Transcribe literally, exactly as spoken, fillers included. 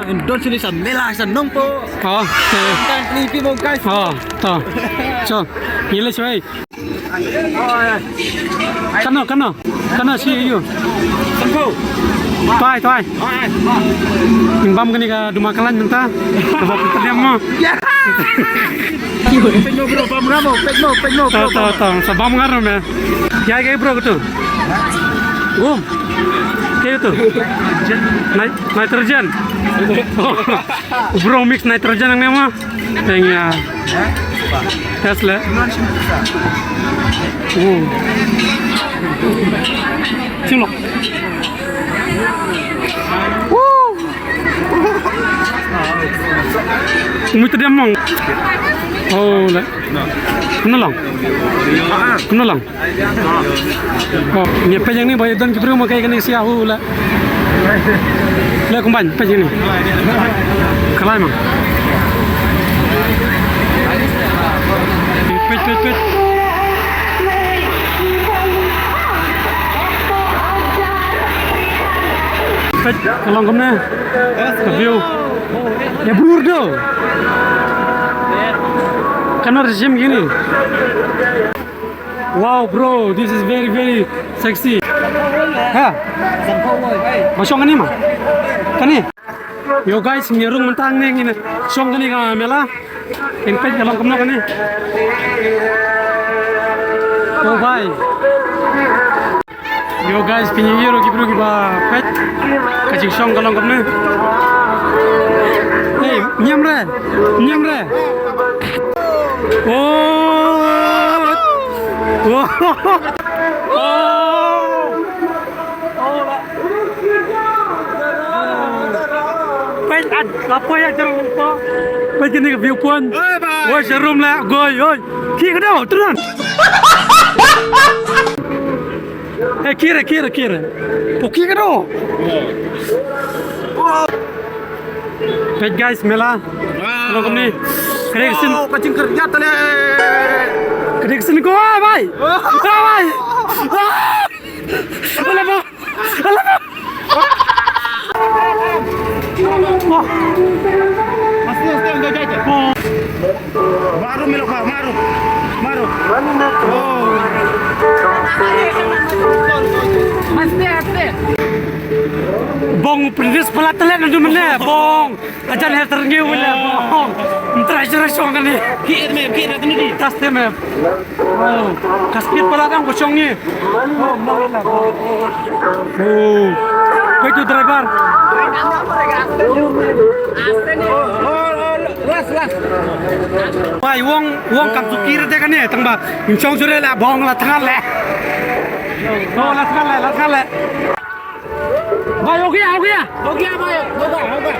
Don sini sa mela sa nongpo. Oh, eh. Kan ni pi mo guys. Oh, to. So, ngile shwai. Kano, kano. Kano si yu. Sangko. Twai, twai. Ing bam kani ka duma kalan nanta. Ka bok ka diam mo. Pek mo bro, bam ngamo, pek mo, pek mo, bro. To, to, to. Sa bam ngaro me. Ya, ya, bro, tu. Gum. Kayu tu. Nit-, nitrogen. Oh. Bro mix nitrogen ang nema. Teng ya. Test le. Oh. Sing lo. Woo. Mui tadi among. Oh, le. Kumno lang? Kumno lang? Oh, ni pejang ni ba don ki briew ma kai kane sia hu la. Le kumban pejang ni. Kalai mang. Pej, pej, pej. Pej, ka long kumne. Ka view. Ya, blur do. Kano regime gini. Wow, bro, this is very, very sexy. Ha? Ba shong kane ma? Kane? Yo guys, ngi rung mynta ne ngi shong kane ka mela. Ing peit ka long kumno kane. Oh bhai. Yo guys, pynïoh ïa ki briew kiba peit ka jingshong ka long kumne. Hey, niam re, niam re. Oh. Oh. Oh. Peit at, la poi at jong ko. Peit kane ka viewpoint. Oi, bhai. Oi, sharum la, goi, oi. Ki ka dau, turun. Eh, kira, kira, kira. Oh, ki ka dau. Peit guys, mela. Wow. Ka long kumne. Ka dei ka sien. Oh, ka jingkyrjat tale. Ka dei ka sien ko, ah, bhai. Oh. Ah, bhai. Ah. Alah, bhai. Alah, bhai. Wah. Aste, aste, jai, jai, jai. Oh. Maru melok, Pak, maru. Maru. Oh. Aste, aste. Bong prince pala telet nandu mene, bong. Ajan her terngiu mene, bong. Mentera jera shong kane. Ki me, ki na tenu di. Tas te me. Oh, ka speed pala dang ko shong ni. Oh, peit tu driver. Las, las. Wai, wong, wong kam sukir te kane, tang ba. Shong sure la bong la thangal le. Oh, la thangal le, la thangal le. Bhai, ho gaya, ho gaya. Ho gaya, bhai. Ho gaya, ho gaya.